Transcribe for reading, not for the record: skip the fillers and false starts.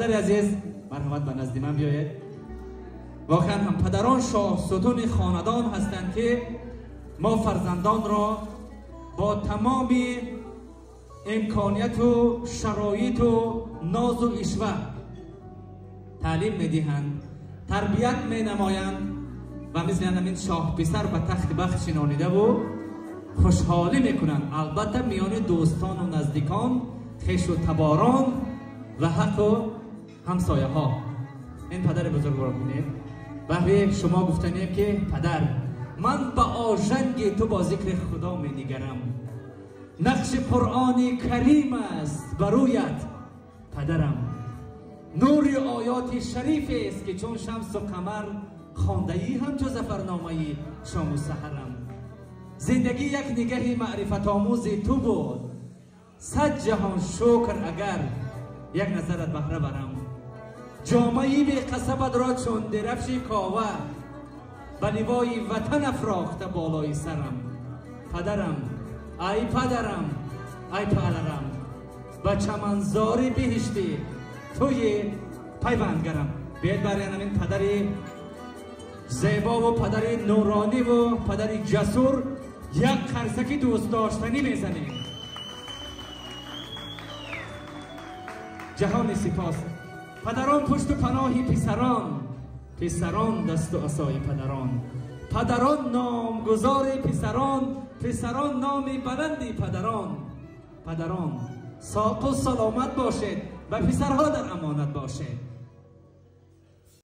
Падари азиз, марҳамат ба назди ман биёед. Воқеан ҳам падарон шоҳсутуни хонадон ҳастанд, ки мо фарзандонро бо тамоми имконияту шароиту нозу ишва таълим медиҳанд, тарбият менамоянд ва мисли ҳамин шоҳписар ба тахти бахт шинонидаву хушҳолӣ мекунанд. Албатта миёни дӯстону наздикон, хешу таборон ва ҳаққу ҳамсояҳо. Ин падари бузургворо бинед. Баҳри шумо гуфтанем, ки падар, ман ба ожанги ту бо зикри худо менигарам. Нақши Қуръони Карим аст бар рӯят, падарам. Нури оёти шарифест, ки чун шамсу қамар хондаӣ ҳамчу зафарномаи шому саҳарам. Зиндагӣ як нигаҳи маърифатомӯзи ту буд. Сад ҷаҳон шукр, агар як назарат баҳра барам. Ҷомаи беқасабатро чун дирафши кова ба ливои ватан афрохта болои сарам. Падарам, ай падарам, ай падарам, ба чаманзори биҳиштӣ туи пайвандгарам. Биёед барои ҳамин падари зебову падари нурониву падари ҷасур як қарсаки дӯстдоштанӣ мезанем. Ҷаҳони сипос. Падарон пушту паноҳи писарон, писарон дасту асои падарон, падарон номгузори писарон, писарон номи баланди падарон. Падарон соқу саломат бошед ва писарҳо дар амонат бошед.